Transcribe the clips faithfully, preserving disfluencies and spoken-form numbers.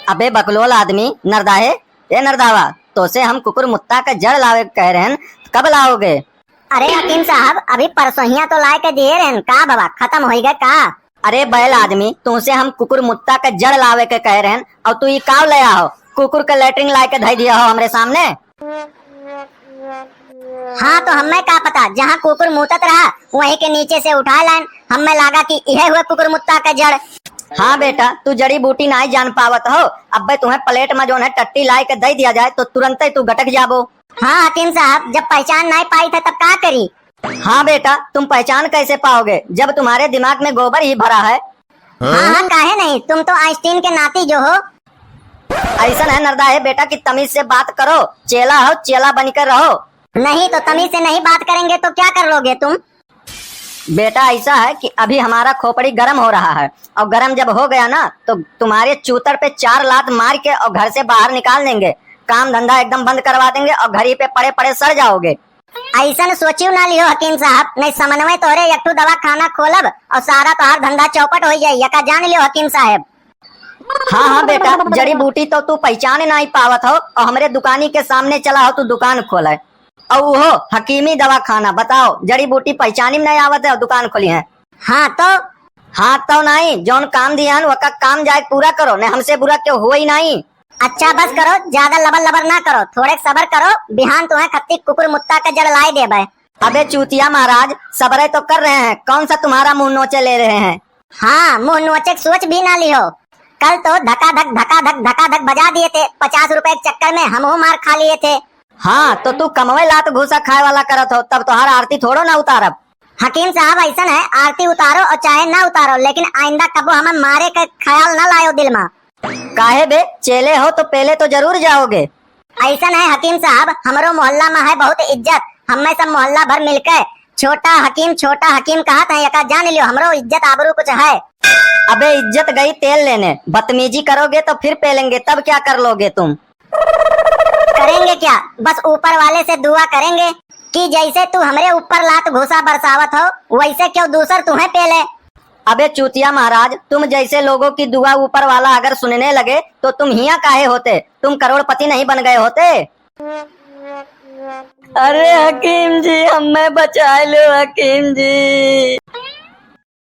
अबे बकलोल आदमी, नरदाहे, ए नरदावा, तोसे हम कुकुर मुत्ता का जड़ लावे के कह रहेन, कब लाओगे? अरे हकीम साहब, अभी परसोहिया तो लाए के दिए रहेन, का बाबा, खतम होई गए का? अरे बैल आदमी, तुमसे हम कुकुर मुत्ता का जड़ लावे के कह रहेन, और तू ई काव ले आओ, कुकुर के लेटरिन लाए के धई दिया हो हमरे सामने। हाँ, तो हमें का पता, जहाँ कुकुर मूतत रहा, वहीं के नीचे से उठा लाइन। हमें लागा कि इहे हुए कुकुर मुत्ता का जड़। हाँ बेटा, तू जड़ी बूटी नाई जान पावत हो। अब्बे तुम्हें प्लेट में जोन है टट्टी लाए के दे दिया जाए, तो तुरंते तू गटक जाबो। हाँ हकीम साहब, जब पहचान नाई पाई थे, तब का करी? हाँ बेटा, तुम पहचान कैसे पाओगे, जब तुम्हारे दिमाग में गोबर ही भरा है? हाँ, हाँ, काहे नहीं, तुम तो आइंस्टीन के नाती जो हो। ऐसन है नरदा है बेटा कि तमीज से बात करो, चेला हो, चेला बनिकर रहो। नहीं तो तमीज से नहीं बात करेंगे तो क्या कर लोगे तुम? बेटा ऐसा है कि अभी हमारा खोपड़ी गर्म हो रहा है, और गर्म जब हो गया ना तो तुम्हारे चूतड़ पे चार लात मार के और घर से बाहर निकाल देंगे। काम धंधा एकदम बंद करवा देंगे और घर ही पे पड़े पड़े सड़ जाओगे। ऐसन सोचियो ना लियो हकीम साहब, नहीं समन्वय तोहरे एक ठो दवाखाना खोलब और सारा तोहार धंधा चौपट हो जाई, यका जान लियो हकीम साहब। हाँ, हाँ बेटा, जड़ी बूटी तो तू पहचान नाई पावत हो और हमरे दुकानी के सामने चला हो तू दुकान खोले। और वो हकीमी दवाखाना, बताओ, जड़ी बूटी पहचानी में नहीं आवत है और दुकान खोली है। हाँ तो? हाँ तो नहीं, जौन काम दिया है, वका काम जाए पूरा करो, नहीं हमसे बुरा क्यों हुआ ही नहीं। अच्छा बस करो, ज्यादा लबर लबर ना करो, थोड़े सबर करो, बिहान तुम्हें खत्ती कुकुर मुत्ता के जड़ लाए देबे। अबे चूतिया महाराज, सबरे तो कर रहे हैं, कौन सा तुम्हारा मुंह नोचे ले रहे हैं? हाँ, मुंह नोचे के सोच भी ना लिहो। कल तो धकाधक, धकाधक, धकाधक बजा दिए थे, पचास रुपए के चक्कर में हमहू मार खा लिए थे। हाँ, तो तू कमवे लात घूसा खाए वाला करत हो, तब तोहार आरती थोड़ो ना उतारब। हकीम साहब, ऐसन है, आरती उतारो और चाहे ना उतारो, लेकिन आइंदा कबो हमें मारे के ख्याल ना लायो दिल में। काहे बे, चेले हो तो पेले तो जरूर जाओगे। ऐसन है हकीम साहब, हमरो मोहल्ला में है बहुत इज्जत, हमें सब मोहल्ला भर मिलके छोटा हकीम, छोटा हकीम कहत है, एका जान लियो, हमरो इज्जत आबरू कुछ है। अबे इज्जत गई तेल लेने, बदतमीजी करोगे तो फिर पेलेंगे, तब क्या कर लोगे तुम? करेंगे क्या, बस ऊपर वाले से दुआ करेंगे कि जैसे तू हमरे ऊपर लात घूसा बरसावत हो, वैसे क्यों दूसर तुम्हें पेले। अबे चूतिया महाराज, तुम जैसे लोगों की दुआ ऊपर वाला अगर सुनने लगे तो तुम हिया काहे होते, तुम करोड़पति नहीं बन गए होते। अरे हकीम जी, हमें बचाए लो हकीम जी।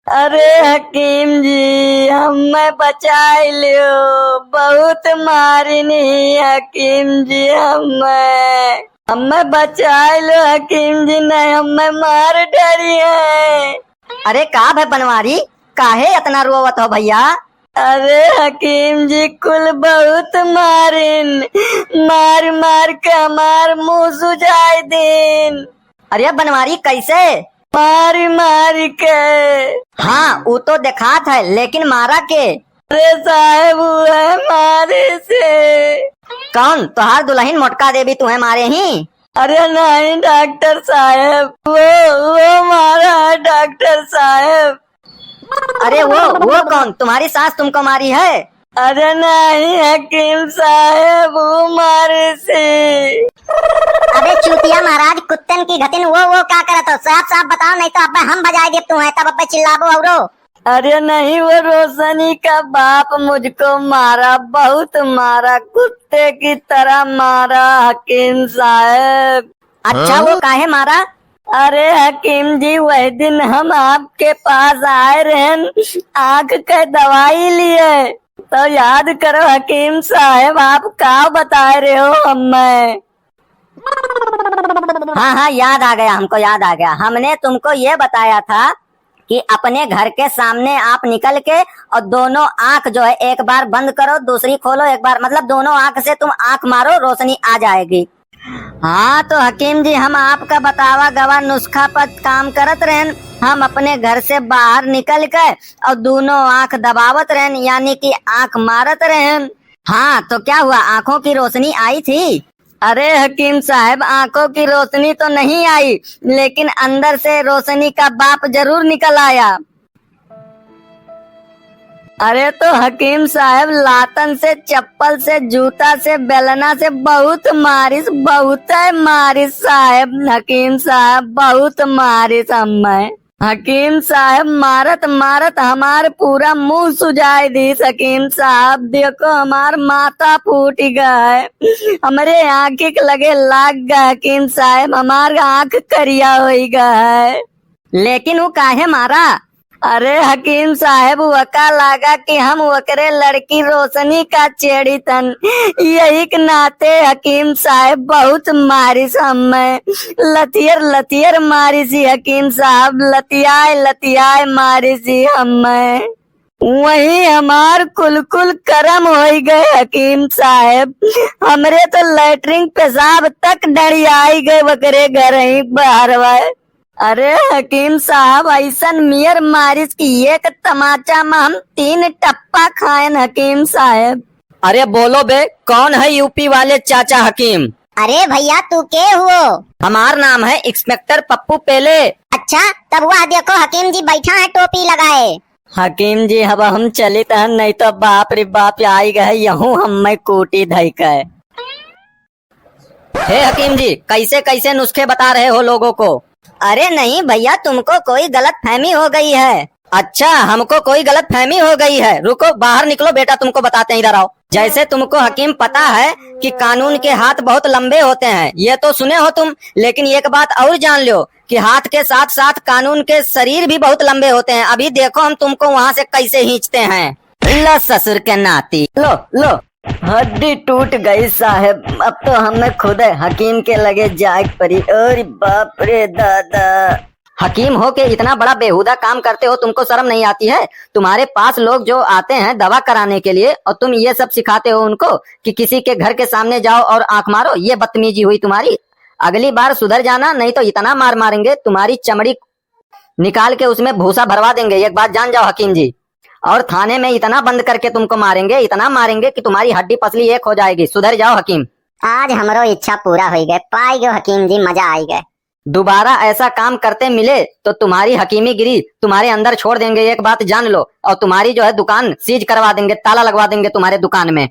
अरे हकीम जी, हमें बचाए लो, बहुत मारिन ही हकीम जी हमें। हमें बचाए लो हकीम जी, नहीं हमें मार डरी है। अरे का भे बनवारी, काहे इतना रोवत हो भैया? अरे हकीम जी, कुल बहुत मारिन, मार मार के हमार मुंह सुजाए दिन। अरे बनवारी कैसे? मारी मारी के। हाँ, ऊ तो देखात है, लेकिन मारा के? अरे साहेब, ऊ है मारे से। कौन? तोहार दुलहिन मोटका देवी तुहे मारे ही? अरे नहीं डॉक्टर साहेब, वो, वो मारा है डॉक्टर साहेब। अरे वो, वो कौन? तुम्हारी सास तुमको मारी है? अरे नहीं हकीम साहेब, वो मारे से। अबे चूतिया महाराज, कुत्तन की घतिन, वो, वो का करत हो? साफ साफ बताओ, नहीं तो अबे हम बजाए देब तुहे, तब अबे चिल्लाबो औरो। अरे नहीं, वो रोशनी का बाप मुझको मारा, बहुत मारा, कुत्ते की तरह मारा हकीम साहेब। अच्छा, वो काहे मारा? अरे हकीम जी, वही दिन हम आपके पास आए रहन, आँख के दवाई लिए, तो याद करो हकीम साहेब, आप का बताए रहे हो हमें? हाँ, हाँ, याद आ गया, हमको याद आ गया। हमने तुमको ये बताया था कि अपने घर के सामने आप निकल के और दोनों आँख जो है, एक बार बंद करो, दूसरी खोलो, एक बार, मतलब, दोनों आँख से तुम आँख मारो, रोशनी आ जाएगी। हाँ, तो हकीम जी, हम आपका बतावा गवा नुस्खा पर काम करत रहन। हम अपने घर से बाहर निकल के और दोनों आँख दबावत रहन, यानी कि आँख मारत रहन। हाँ, तो क्या हुआ, आँखों की रोशनी आई थी? अरे हकीम साहब, आँखों की रोशनी तो नहीं आई, लेकिन अंदर से रोशनी का बाप जरूर निकल आया। अरे तो हकीम साहब, लातन से, चप्पल से, जूता से, बेलना से बहुत मारिस, बहुत है मारिस साहब, हकीम साहब बहुत मारिस हमें। हकीम साहब, मारत मारत हमार पूरा मुँह सुजाय दीस। हकीम साहब, देखो, हमार माथा फूटि गए, हमरे आँखी के लगे लाग गए। हकीम साहब, हमार आँख करिया होइ गए। लेकिन उ काहे मारा? अरे हकीम साहब, वका लागा कि हम वकरे लड़की रोशनी का छेड़ित हन। यही के नाते हकीम साहब बहुत मारिस हम्मे, लतियर लतियर मारिस ही हकीम साहब, लतियाए लतियाए मारिस ही हम्मे। वहीं हमार कुल कुल करम होइ गए हकीम साहब, हमरे तो लैट्रिन पेशाब तक डंडियाइ गए वकरे घरहीं बहरवा। अरे हकीम साहब, अइसन मियर मारिस कि एक तमाचा मा हम तीन टप्पा खाएन हकीम साहब। अरे बोलो बे, कौन है यूपी वाले चाचा हकीम? अरे भइया, तू के हुओ? हमार नाम है इंस्पेक्टर पप्पू पेले। अच्छा, तब वह देखो हकीम जी बैठा है टोपी लगाए। हकीम जी, अब हम चलित हन, नहीं तो बाप रे बाप आइ गए, यहूँ हम्मे कूटी धइ के। हे हकीम जी, कैसे कैसे नुस्खे बता रहे हो लोगों को? अरे नहीं भइया, तुमको कोई गलतफहमी हो गई है। अच्छा, हमको कोई गलतफहमी हो गई है। रुको, बाहर निकलो बेटा, तुमको बताते हैं, इधर आओ। जैसे तुमको हकीम पता है कि कानून के हाथ बहुत लंबे होते हैं, ये तो सुने हो तुम, लेकिन एक बात और जान लो कि हाथ के साथ साथ कानून के शरीर भी बहुत लंबे होते हैं। अभी देखो हम तुमको वहाँ से कैसे खींचते हैं। लो ससुर के नाती, लो, लो। हड्डी टूट गई साहेब, अब तो हमें खुदे हकीम के लगे जाए के पड़ी। अरे बाप रे दादा। हकीम हो के इतना बड़ा बेहूदा काम करते हो, तुमको शर्म नहीं आती है? तुम्हारे पास लोग जो आते हैं दवा कराने के लिए और तुम ये सब सिखाते हो उनको कि किसी के घर के सामने जाओ और आंख मारो, ये बदतमीजी हुई तुम्हारी। अगली बार सुधर जाना, नहीं तो इतना मार मारेंगे, तुम्हारी चमड़ी निकाल के उसमें भूसा भरवा देंगे, एक बात जान जाओ हकीम जी। और थाने में इतना बंद करके तुमको मारेंगे, इतना मारेंगे कि तुम्हारी हड्डी पसली एक हो जाएगी। सुधर जाओ हकीम। आज हमरो इच्छा पूरा होइ गए, पाइ गयो हकीम जी, मजा आइ गए। दोबारा ऐसा काम करते मिले तो तुम्हारी हकीमी गिरी तुम्हारे अंदर छोड़ देंगे, एक बात जान लो। और तुम्हारी जो है दुकान सीज करवा देंगे, ताला लगवा देंगे तुम्हारे दुकान में।